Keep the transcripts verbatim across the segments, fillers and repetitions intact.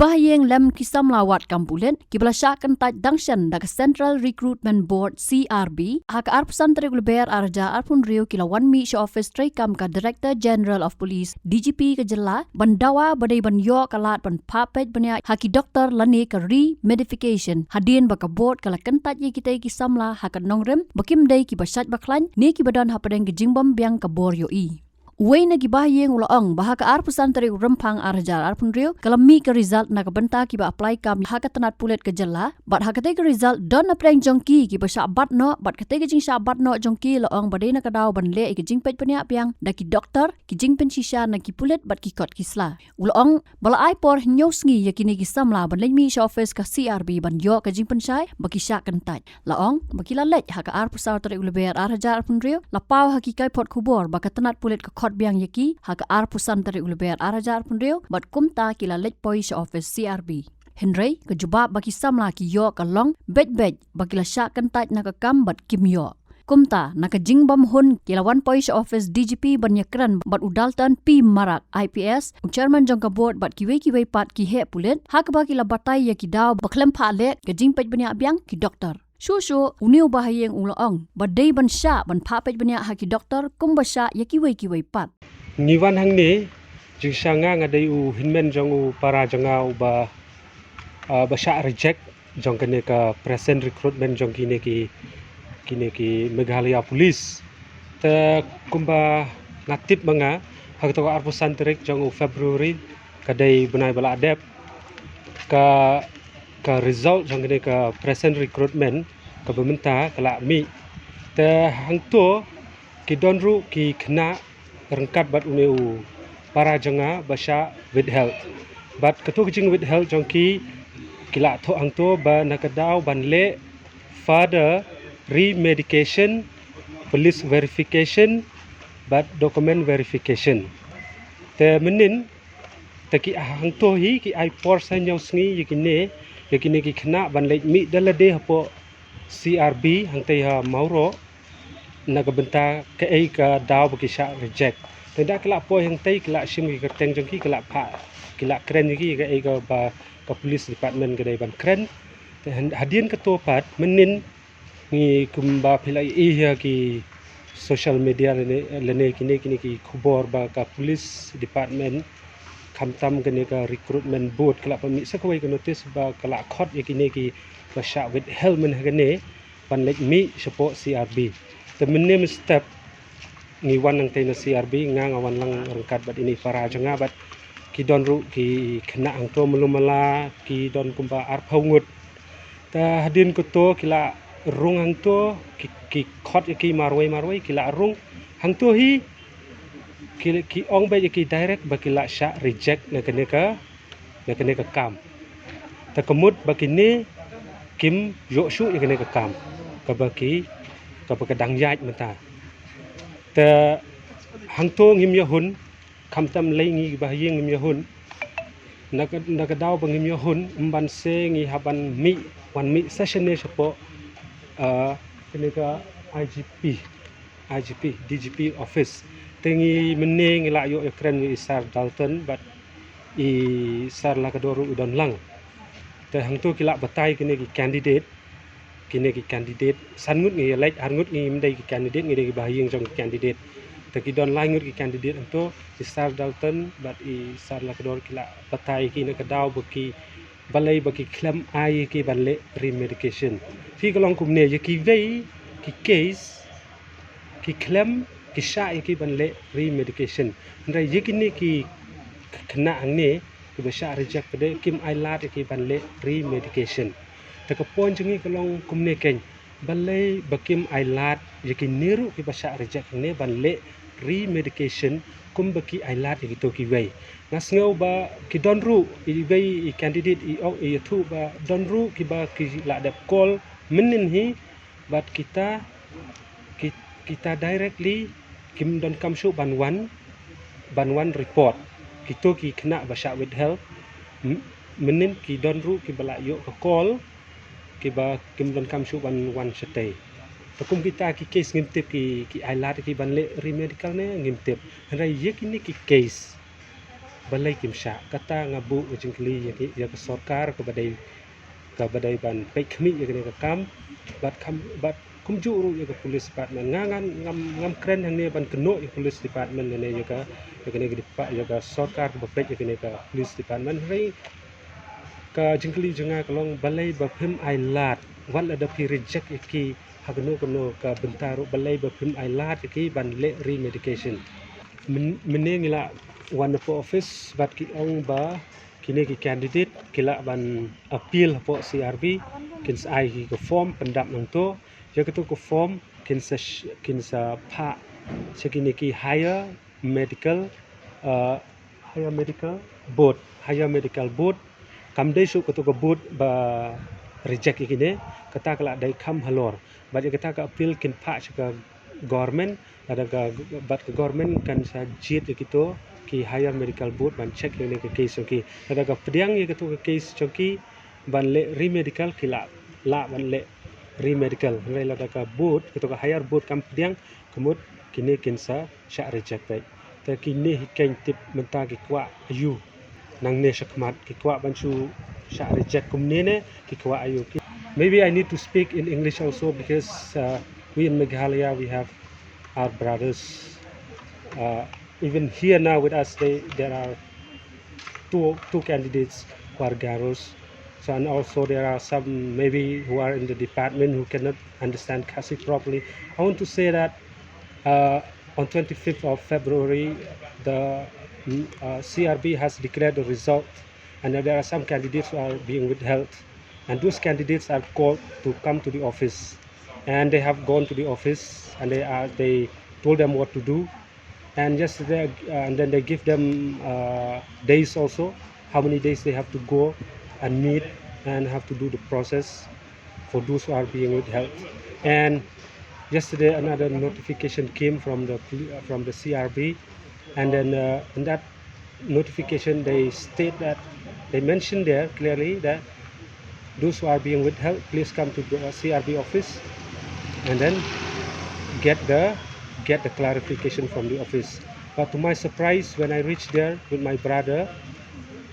Bahaïing lem ki samla wad kam pulit kiba la shah kyntait dang shen da ka Central Recruitment Board, C R B, ha ka arphew san tarik u Lber ar hajar arphew hynriew ki la wan mih sha ophis treikam ka Director General of Police, D G P, ka jylla ban dawa ba dei ban ïoh ka lad ban phah peit bniah ha ki doktor lane ka remedication, hadien ba ka board ka la kyntait ïa kitei ki samla ha ka nongrim ba kim dei kiba shait ba khlaiñ ne kiba don hapdeng ka jingbym biang ka bor ïohi. Uwei na ki bahaïing u la ong ba ha ka arphew san tarik u Rymphang ar hajar arphew hynriew ka la mih ka result na ka bynta kiba apply kam ha ka tnat pulit ka jylla, bad ha katei ka result don napdeng jong ki kiba shah bat noh, bad katei ka jingshah bat noh jong ki la ong ba dei na ka daw ban leh ïa ka jingpeit bniah biang da ki doktor, ki jingpynshisha na ki pulit bad ki kot ki sla. U la ong ba la ai por hynñiew sngi ïa kine ki samla ban leit mih sha ophis ka C R B ban ïoh ka jingpynshai ba ki shah kyntait. La ong ba ki la leit ha ka arphew saw tarik u Lber ar hajar arphew hynriew, la paw ha ki kaiphod khubor ba ka tnat pulit ka khot biang ïa ki ha ka arphew san tarik u Lber ar hajar arphew hynriew, bad kumta ki la leit poi sha ophis C R B. Hynrei ka jubab ba ki samla ki ïoh ka long beit beit ba ki la shah kyntait na ka kam bad kim ïoh. Kumta na ka jingbym hun ki la wan poi sha ophis D G P ban ïakren bad u Dalton P Marak, I P S, u chairman jong ka board, bad kiwei kiwei pat ki heh pulit, ha kaba ki la batai ïa ki daw ba khlem phah leh ka jingpeit bniah biang ki doktor. Shuh shuh une u bahaïing u la ong ba dei ban shah ban phah peit bniah ha ki doktor kumba shah ïa kiwei kiwei pat. Ngi wan hangne, jingshah nga nga dei u hynmen jong u para jong nga uba, ah, ba shah reject jong kane ka present recruitment jong kine ki, kine ki Meghalaya Police. Te kumba nga tip ma nga, ha kato ka arphew san tarik jong u February ka dei bnai ba la dep, ka, ka result jong kane ka present recruitment kaba mynta ka la mih. Te hangto ki don ruh ki khynnah ryngkat bad une u para jong nga ba shah withheld. Bad kato ka jingwithheld jong ki, ki la thoh hangto ba na ka daw ban leh further remedication, police verification bad document verification. Te mynnin, te ki hangto hi ki ai por sa hynñiew sngi ïa kine, ïa kine ki khynnah ban leit mih da lade hapoh C R B hangtei ha Mawroh, na ka bynta kaei ka daw ba ki shah reject. Te da ki la poi hangtei ki la shim ki kyrteng jong ki, ki la phah, ki la kren ïa ki kaei kaba ka police department ka dei ban kren. Te hadien kato pat mynnin ngi kumba phi la ïohi ha ki social media lane, lane kine, kine ki khubor ba ka police department khamtam kane ka recruitment board ka la pynmih sa kawei ka notice ba ka la khot ïa kine kiba shah withheld mynhynne ban leit mih shapoh C R B. Te mynne mynstep ngi wan nangtei na C R B, nga nga wan lang ryngkat bad ine i para jong nga bad ki don ruh ki khynnah hangto, malu mala ki don kumba arphew ngut. Te hadien kato ki la rung hangto, ki, ki khot ïa ki marwei marwei, ki la rung hangto hi, ki, ki ong beit ïa ki direct ba ki la shah reject na kane ka, na kane ka kam. Te ka mut ba kine kim ïoh shuh ïa kane ka kam kaba ki, kaba ka dang ïaid mynta. Te hangto ngim ïahun, khamtam lei ngi bahaïing ngim ïahun. Na ka, na ka daw ba ngim ïahun, ym ban se ngi hap ban mih, wan mih sa shane shapoh, ah, kane ka I G P, I G P, D G P office. Te ngi mynne ngi la ïoh ïakren ïa i Sir Dalton bad i Sir Lakador ruh i don lang. Te hangto ki la batai kine ki candidate, kine ki candidate, san ngut ngi ïaleit, ar ngut ngim dei ki candidate, ngi dei ki bahaïing jong ki candidate. Te ki don lai ngut ki candidate hangto, i Sir Dalton bad i Sir Lakador ki la batai ki na ka daw ba ki, balei ba ki khlem ai ïa ki ban leh remedication. Phi, ka long kumne, ïa kiwei ki case ki khlem, ki shah ïa ki ban leh remedication. Hynrei ïa kine ki khynnah hangne kiba shah reject pat de kim ailad ïa ki ban leh remedication. Te ka point jong ngi ka long kumne keiñ, balei ba kim ailad ïa kine ruh kiba shah reject hangne ban leh remedication kumba ki ailad ïa kito kiwei. Nga sngew ba ki don ruh iwei i candidate i ong, i ïathuh ba don ruh kiba ki la dep call mynnin hi, bad kita, ki, kita directly kim donkam shuh ban wan, ban wan report. Kito ki khynnah ba shah withheld, m-, mynnin ki don ruh kiba la ïoh ka call, kiba kim donkam shuh ban wan shatei. Te kum kita ki case ngim tip ki, ki ailad ki ban leh remedical ne ngim tip. Hynrei ïa kine ki case balei kim shah. Kata nga buh ka jingkylli ïa ki, ïa ka sorkar kaba dei, kaba dei ban peit khmih ïa kane ka kam, bad kam, bad kumjuh ruh ïa ka police department. Nga ngan, ngam, ngam kren hangne ban kynnoh ïa ka police department ne ïa ka, ïa kane ka depa-, ïa ka sorkar kaba peit ïa kane ka police department. Hynrei ka jingkylli jong nga ka long balei ba phim ai lad, wat lada phi reject ïa ki ha kano kano ka bynta ruh, balei ba phim ai lad ïa ki ban leh remedication. Myn-, mynne ngi la wan na office bad ki ong ba kine ki candidate ki lah ban appeal hapoh C R B, kin sa ai ki ka form pyndap nangto, ïa kato ka form kin sa sh-, kin sa phah sha kine ki higher medical, uh, higher medical board, higher medical board. Kam dei shuh kato ka board ba reject ïa kine, kata ka lah dei kham halor. Bad ïa kata ka appeal kin phah sha ka government, lada ka, bad ka government kan sa jied ïa kito ki higher medical board ban check ïa kane ka case jong ki. Lada ka pdiang ïa kato ka case jong ki ban leh remedical, ki lah, lah ban leh remedical. Hynrei lada ka board, kato ka higher board kam pdiang, ka mut kine kin sa shah reject beit. Te kine hi keiñ tip mynta ki kwah aiu nangne shakhmat, ki kwah ban shu shah reject kumne ne ki kwah aiu. Maybe I need to speak in English also because, uh, we in Meghalaya, we have our brothers, uh, even here now with us, they, there are two, two candidates who are Garos. So, and also there are some maybe who are in the department who cannot understand Khasi properly. I want to say that, uh, on twenty-fifth of February, the, mm, uh, C R B has declared the result, and there are some candidates who are being withheld, and those candidates are called to come to the office, and they have gone to the office, and they are, they told them what to do, and yesterday, uh, and then they give them, uh, days also, how many days they have to go and meet and have to do the process for those who are being withheld. And yesterday, another notification came from the poli-, uh, from the C R B, and then, uh, in that notification, they state that, they mentioned there clearly that those who are being withheld, please come to the C R B office and then get the, get the clarification from the office. But to my surprise, when I reached there with my brother,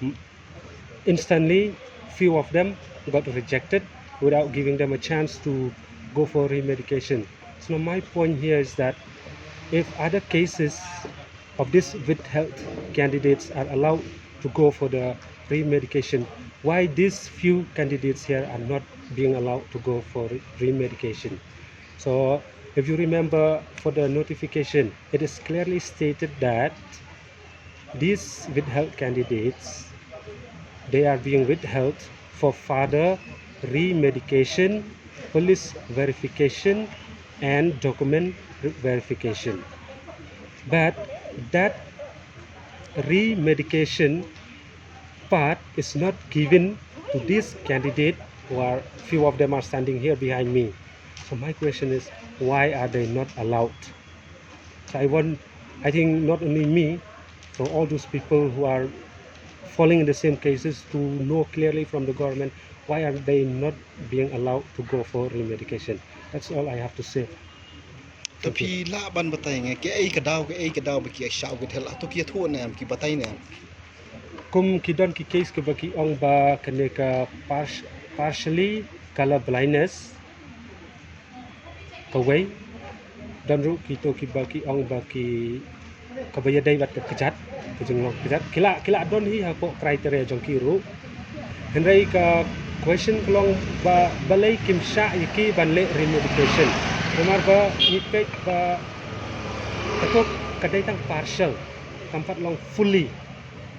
m-, instantly, few of them got rejected without giving them a chance to go for remedication. So now my point here is that if other cases of these withheld candidates are allowed to go for the remedication, why these few candidates here are not being allowed to go for re-, remedication? So, if you remember, for the notification, it is clearly stated that these withheld candidates, they are being withheld for further remedication, police verification, and document verification. But that remedication part is not given to this candidate, who are, few of them are standing here behind me. So my question is, why are they not allowed? So I want, I think not only me, so all those people who are falling in the same cases to know clearly from the government, why are they not being allowed to go for remedication? That's all I have to say. Thank you. Phi lah ban batai nga, kaei ka daw, kaei ka daw ba ki ïa shah withheld, hato ki ïathuh ne em, ki batai ne em? Kum ki don ki case kiba ki ong ba kane ka par-, partially color blindness, kawei, don ruh kito kiba ki ong ba ki, kaba ïadei bad ka kjat, ka jinglong kjat, ki la, ki la don hi hapoh criteria jong ki ruh. Hynrei ka question ka long ba balei kim shah ïa ki ban leh remedication. Namar ba ngi peit ba kato ka dei tang partial, kam pat long fully.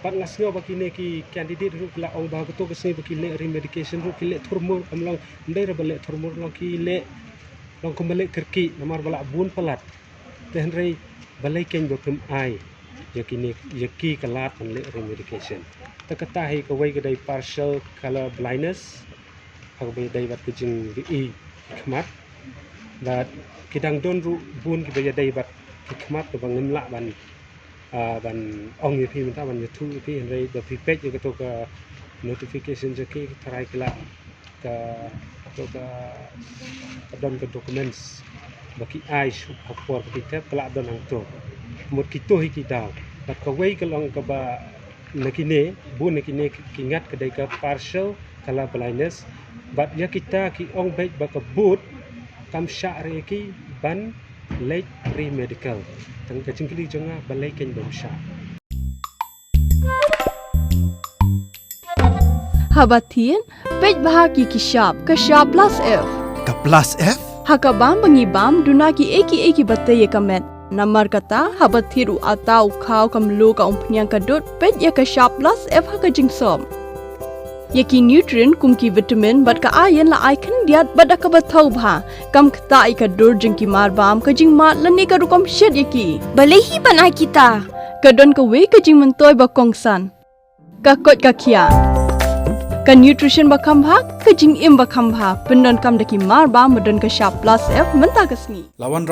Bad nga sngew ba kine ki candidate ruh ki la ong ba kato ka sngi ba ki leh remedication ruh ki leh thurmur, kam long, ym dei re ba leh thurmur, long ki leh, long kumba leh kyrkieh namar ba la bun palat. Te hynrei balei keiñ ba phim ai ïa kine, ïa ki ka lad ban leh remedication? Te kata hi kawei ka dei partial color blindness, ha kaba ïadei bad ka jingri-i ki khmat. Bad ki dang don ruh bun kiba ïadei bad ki khmat kaba ngim lah ban, ah, ban ong ïa phi mynta, ban ïathuh ïa phi, hynrei da phi peit ïa kato ka notification jong ki, tharai ki la ka, kato ka, ka don ka documents ba ki ai shu ha por ba ki thep, ka la don hangto. Mut kito hi ki daw. Bad kawei ka long kaba Na kine, bun na kine ki ngat ka dei ka partial color blindness. Bad ïa kita ki ong beit ba ka bud kam shah re ki ban leit pre-medical. Tang ka jingkylli jong nga balei kein bym shah. Haba thied, peit bha ki ki shap, ka shap plus F. Ka plus F? Ha ka bam ba ngi bam, duna ki ei ki ei ki ba tei ïa ka met. Namar kata, haba thied u ata u khaw ka mluh ka umphniang ka dud, peit ïa ka shap plus F ha ka jingsop. Ïa ki nutrient kum ki vitamin bad ka iron la ai khyndiat bad da kaba thaw bha. Kam ktah ïa ka dur jong ki marbam, ka jingmad lane ka rukom shet ïa ki. Balei hi ban ai kita? Ka don kawei ka jingmyntoi ba kongsan. Ka koit ka khiah. Ka nutrition ba kham bha, ka jingim ba kham bha. Pyndonkam da ki marbam ba don ka shap plus F mynta ka sngi. La wan